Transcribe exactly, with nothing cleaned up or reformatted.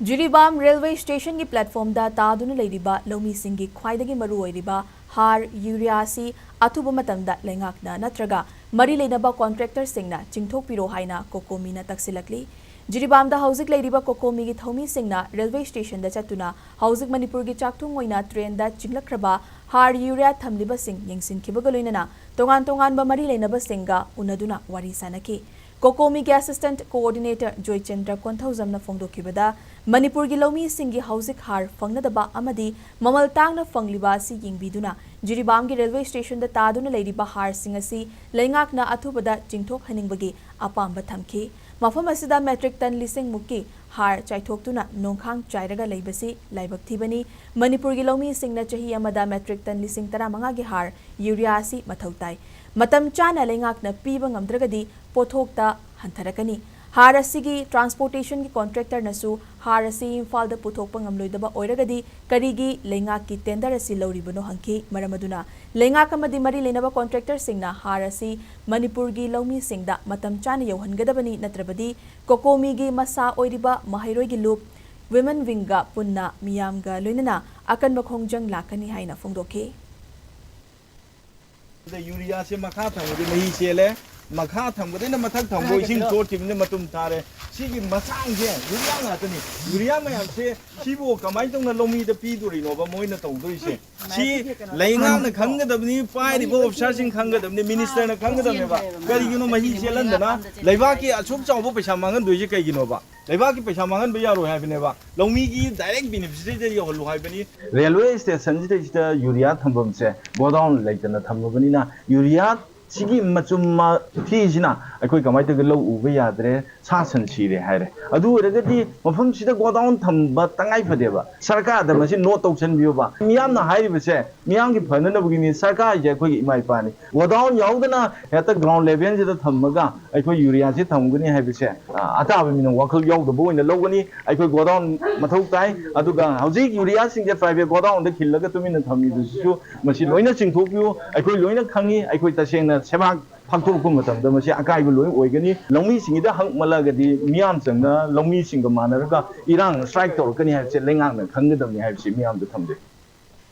Jiribam railway ꯁ꯭ꯇꯦꯁꯟꯒꯤ ꯄ꯭ꯂꯦꯠꯐꯣꯝꯗ ꯇꯥꯗꯨꯅ ꯂꯩꯔꯤꯕ ꯂꯧꯃꯤꯁꯤꯡꯒꯤ ꯈ꯭ꯋꯥꯏꯗꯒꯤ ꯃꯔꯨꯑꯣꯏꯔꯤꯕ ꯍꯥꯔ ꯌꯨꯔꯤꯌꯥ ꯑꯁꯤ ꯑꯊꯨꯕ ꯃꯇꯝꯗ ꯂꯩꯉꯥꯛꯅ ꯅꯠꯇ꯭ꯔꯒ ꯃꯔꯤ ꯂꯩꯅꯕ ꯀꯣꯟꯇ꯭ꯔꯦꯛꯇꯔꯁꯤꯡꯅ ꯆꯤꯡꯊꯣꯛꯄꯤꯔꯣ ꯍꯥꯏꯅ ꯀꯣꯀꯣꯃꯤꯅ ꯇꯛꯁꯤꯜꯂꯛꯂꯤ꯫ ꯖꯤꯔꯤꯕꯥꯝꯗ ꯍꯧꯖꯤꯛ ꯂꯩꯔꯤꯕ ꯀꯣꯀꯣꯃꯤꯒꯤ ꯊꯧꯃꯤꯁꯤꯡꯅ ꯔꯦꯜꯋꯦ ꯁ꯭ꯇꯦꯁꯟꯗ ꯆꯠꯇꯨꯅ ꯍꯧꯖꯤꯛ ꯃꯅꯤꯄꯨꯔꯒꯤ ꯆꯥꯛꯊꯨꯡ ꯑꯣꯏꯅ ꯇ꯭ꯔꯦꯟꯗ ꯆꯤꯡꯂꯛꯈ꯭ꯔꯕ ꯍꯥꯔ ꯌꯨꯔꯤꯌꯥ ꯊꯝꯂꯤꯕꯁꯤꯡ ꯌꯦꯡꯁꯤꯟꯈꯤꯕꯒ ꯂꯣꯏꯅꯅ ꯇꯣꯉꯥꯟ ꯇꯣꯉꯥꯟꯕ ꯃꯔꯤ ꯂꯩꯅꯕꯁꯤꯡꯒ ꯎꯅꯗꯨꯅ ꯋꯥꯔꯤ ꯁꯥꯅꯈꯤ꯫ ꯀꯣꯀꯣꯃꯤꯒꯤ assistant coordinator ꯖꯣꯏꯆꯟꯗ꯭ꯔ ꯀꯣꯟꯊꯧꯖꯝꯅ ꯐꯣꯡꯗꯣꯛꯈꯤꯕꯗ, ꯃꯅꯤꯄꯨꯔꯒꯤ ꯂꯧꯃꯤꯁꯤꯡꯒꯤ ꯍꯧꯖꯤꯛ ꯍꯥꯔ ꯐꯪꯅꯗꯕ ꯑꯃꯗꯤ ꯃꯃꯜ ꯇꯥꯡꯅ ꯐꯪꯂꯤꯕ ꯑꯁꯤ ꯌꯦꯡꯕꯤꯗꯨꯅ ꯖꯤꯔꯤꯕꯥꯝꯒꯤ ꯔꯦꯜꯋꯦ ꯁ꯭ꯇꯦꯁꯟꯗ ꯇꯥꯗꯨꯅ ꯂꯩꯔꯤꯕ ꯍꯥꯔꯁꯤꯡ ꯑꯁꯤ ꯂꯩꯉꯥꯛꯅ ꯑꯊꯨꯕꯗ ꯆꯤꯡꯊꯣꯛꯍꯟꯅꯤꯡꯕꯒꯤ ꯑꯄꯥꯝꯕ ꯊꯝꯈꯤ꯫ ꯃꯐꯝ ꯑꯁꯤꯗ metric ton ꯂꯤꯁꯤꯡ ꯃꯨꯛꯀꯤ ꯍꯥꯔ ꯆꯥꯏꯊꯣꯛꯇꯨꯅ ꯅꯣꯡꯈꯥꯡ ꯆꯥꯏꯔꯒ ꯂꯩꯕꯁꯤ ꯂꯥꯏꯕꯛ ꯊꯤꯕꯅꯤ꯫ ꯃꯅꯤꯄꯨꯔꯒꯤ ꯂꯧꯃꯤꯁꯤꯡꯅ ꯆꯍꯤ ꯑꯃꯗ metric ton ꯂꯤꯁꯤꯡ ꯇꯔꯥꯃꯉꯥꯒꯤ ꯍꯥꯔ ꯌꯨꯔꯤꯌꯥ ꯑꯁꯤ ꯃꯊꯧ ꯇꯥꯏ꯫ ꯃꯇꯝ ꯆꯥꯅ ꯂꯩꯉꯥꯛꯅ ꯄꯤꯕ ꯉꯝꯗ꯭ꯔꯒꯗꯤ ꯄꯣꯠꯊꯣꯛꯇ ꯍꯟꯊꯔꯛꯀꯅꯤ꯫ ꯍꯥꯔ ꯑꯁꯤꯒꯤ transportationꯒꯤ contractorꯅꯁꯨ ꯍꯥꯔ ꯑꯁꯤ ꯏꯝꯐꯥꯜꯗ ꯄꯨꯊꯣꯛꯄ ꯉꯝꯂꯣꯏꯗꯕ ꯑꯣꯏꯔꯒꯗꯤ ꯀꯔꯤꯒꯤ ꯂꯩꯉꯥꯛꯀꯤ tender ꯑꯁꯤ ꯂꯧꯔꯤꯕꯅꯣ ꯍꯪꯈꯤ꯫ ꯃꯔꯝ ꯑꯗꯨꯅ ꯂꯩꯉꯥꯛ ꯑꯃꯗꯤ ꯃꯔꯤ ꯂꯩꯅꯕ contractorꯁꯤꯡꯅ ꯍꯥꯔ ꯑꯁꯤ ꯃꯅꯤꯄꯨꯔꯒꯤ ꯂꯧꯃꯤꯁꯤꯡꯗ ꯃꯇꯝ ꯆꯥꯅ ꯌꯧꯍꯟꯒꯗꯕꯅꯤ, ꯅꯠꯇ꯭ꯔꯕꯗꯤ ꯀꯣꯀꯣꯃꯤꯒꯤ ꯃꯁꯥ ꯑꯣꯏꯔꯤꯕ ꯃꯍꯩꯔꯣꯏꯒꯤ ꯂꯨꯞ, Women Wingꯒ ꯄꯨꯟꯅ ꯃꯤꯌꯥꯝꯒ ꯂꯣꯏꯅꯅ ꯑꯀꯟꯕ ꯈꯣꯡꯖꯪ ꯂꯥꯛꯀꯅꯤ ꯍꯥꯏꯅ ꯐꯣꯡꯗꯣꯛꯈꯤ꯫ ꯌꯨꯔꯤꯌꯥꯁꯦ ꯃꯈꯥ ꯊꯪꯕꯗꯤ ꯃꯍꯤ ꯆꯦꯜꯂꯦ, ꯃꯈꯥ ꯊꯪꯕꯗꯩꯅ ꯃꯊꯛ ꯊꯪꯕ ꯏꯁꯤꯡ ꯆꯣꯠꯈꯤꯕꯅꯤꯅ ꯃꯇꯨꯝ ꯇꯥꯔꯦ꯫ ꯁꯤꯒꯤ ꯃꯁꯥꯡꯁꯦ ꯌꯨꯔꯤꯌꯥ ꯉꯥꯛꯇꯅꯤ꯫ ꯌꯨꯔꯤꯌꯥ ꯃꯌꯥꯝꯁꯦ ꯁꯤꯕꯨ ꯀꯃꯥꯏꯅ ꯇꯧꯅ ꯂꯧꯃꯤꯗ ꯄꯤꯗꯣꯔꯤꯅꯣꯕ ꯃꯣꯏꯅ ꯇꯧꯗꯣꯏꯁꯦ? ꯁꯤ ꯂꯩꯉꯥꯛꯅ ꯈꯪꯒꯗꯕꯅꯤ, ꯄꯥꯏꯔꯤꯕ officerꯁꯤꯡ ꯈꯪꯒꯗꯕꯅꯤ, ministerꯅ ꯈꯪꯒꯗꯕꯅꯦꯕ꯫ ꯀꯔꯤꯒꯤꯅꯣ ꯃꯍꯤ ꯆꯦꯜꯍꯟꯗꯅ ꯂꯩꯕꯥꯛꯀꯤ ꯑꯁꯨꯛ ꯆꯥꯎꯕ ꯄꯩꯁꯥ ꯃꯥꯡꯍꯟꯗꯣꯏꯁꯦ ꯀꯩꯒꯤꯅꯣꯕ? ꯂꯩꯕꯥꯛꯀꯤ ꯄꯩꯁꯥ ꯃꯥꯡꯍꯟꯕ ꯌꯥꯔꯣꯏ ꯍꯥꯏꯕꯅꯦꯕ꯫ ꯂꯧꯃꯤꯒꯤ direct beneficiaryꯗ ꯌꯧꯍꯜꯂꯨ ꯍꯥꯏꯕꯅꯤ꯫ ꯔꯦꯜꯋꯦ ꯁ꯭ꯇꯦꯁꯟꯁꯤꯗꯩꯁꯤꯗ ꯌꯨꯔꯤꯌꯥ ꯊꯝꯐꯝꯁꯦ ꯒꯣꯗꯥꯎꯟ ꯂꯩꯇꯅ ꯊꯝꯃꯕꯅꯤꯅ ꯌꯨꯔꯤꯌꯥ ꯁꯤꯒꯤ ꯃꯆꯨꯝ ꯃ-, ꯊꯤꯁꯤꯅ ꯑꯩꯈꯣꯏ ꯀꯃꯥꯏꯅ ꯇꯧꯒꯦ, ꯂꯧ ꯎꯕ ꯌꯥꯗ꯭ꯔꯦ, ꯁꯥ ꯁꯟ ꯁꯤꯔꯦ ꯍꯥꯏꯔꯦ꯫ ꯑꯗꯨ ꯑꯣꯏꯔꯒꯗꯤ ꯃꯐꯝꯁꯤꯗ ꯒꯣꯗꯥꯎꯟ ꯊꯝꯕ ꯇꯉꯥꯏ ꯐꯗꯦꯕ꯫ ꯁꯔꯀꯥꯔꯗ ꯃꯁꯤ ꯅꯣꯠ ꯇꯧꯁꯟꯕꯤꯌꯣꯕ꯫ ꯃꯤꯌꯥꯝꯅ ꯍꯥꯏꯔꯤꯕꯁꯦ ꯃꯤꯌꯥꯝꯒꯤ ꯐꯅꯅꯕꯒꯤꯅꯤ꯫ ꯁꯔꯀꯥꯔ ꯍꯥꯏꯁꯦ ꯑꯩꯈꯣꯏꯒꯤ ꯏꯃꯥ ꯏꯄꯥꯅꯤ꯫ ꯒꯣꯗꯥꯎꯟ ꯌꯥꯎꯗꯅ ꯍꯦꯛꯇ ground levelꯁꯤꯗ ꯊꯝꯃꯒ ꯑꯩꯈꯣꯏ ꯌꯨꯔꯤꯌꯥꯁꯤ ꯊꯝꯒꯅꯤ ꯍꯥꯏꯕꯁꯦ, ꯑ, ꯑꯇꯥꯕ ꯃꯤꯅ ꯋꯥꯈꯜ ꯌꯥꯎꯗꯕ ꯑꯣꯏꯅ ꯂꯧꯒꯅꯤ꯫ ꯑꯩꯈꯣꯏ ꯒꯣꯗꯥꯎꯟ ꯃꯊꯧ ꯇꯥꯏ꯫ ꯑꯗꯨꯒ ꯍꯧꯖꯤꯛ ꯌꯨꯔꯤꯌꯥꯁꯤꯡꯁꯦ private ꯒꯣꯗꯥꯎꯟꯗ ꯈꯤꯜꯂꯒ ꯇꯨꯃꯤꯟꯅ ꯊꯝꯃꯤꯕꯁꯤꯁꯨ ꯃꯁꯤ ꯂꯣꯏꯅ ꯆꯤꯡꯊꯣꯛꯄꯤꯌꯨ꯫ ꯑꯩꯈꯣꯏ ꯂꯣꯏꯅ ꯈꯪꯉꯤ꯫ ꯑꯩꯈꯣꯏ ꯇꯁꯦꯡꯅ ꯁꯦꯕꯥ ꯐꯥꯛꯇꯣꯔꯛꯄ ꯃꯇꯝꯗ ꯃꯁꯤ ꯑꯀꯥꯏꯕ ꯂꯣꯏ ꯑꯣꯏꯒꯅꯤ꯫ ꯂꯧꯃꯤꯁꯤꯡꯒꯤꯗ ꯍꯪꯉꯛꯃꯜꯂꯒꯗꯤ ꯃꯤꯌꯥꯝ ꯆꯪꯅ ꯂꯧꯃꯤꯁꯤꯡꯒ ꯃꯥꯟꯅꯔꯒ ꯏꯔꯥꯡ ꯁ꯭ꯇ꯭ꯔꯥꯏꯛ ꯇꯧꯔꯛꯀꯅꯤ ꯍꯥꯏꯕꯁꯦ ꯂꯩꯉꯥꯛꯅ ꯈꯪꯒꯗꯕꯅꯤ ꯍꯥꯏꯕꯁꯤ ꯃꯤꯌꯥꯝꯗ ꯊꯝꯖꯩ꯫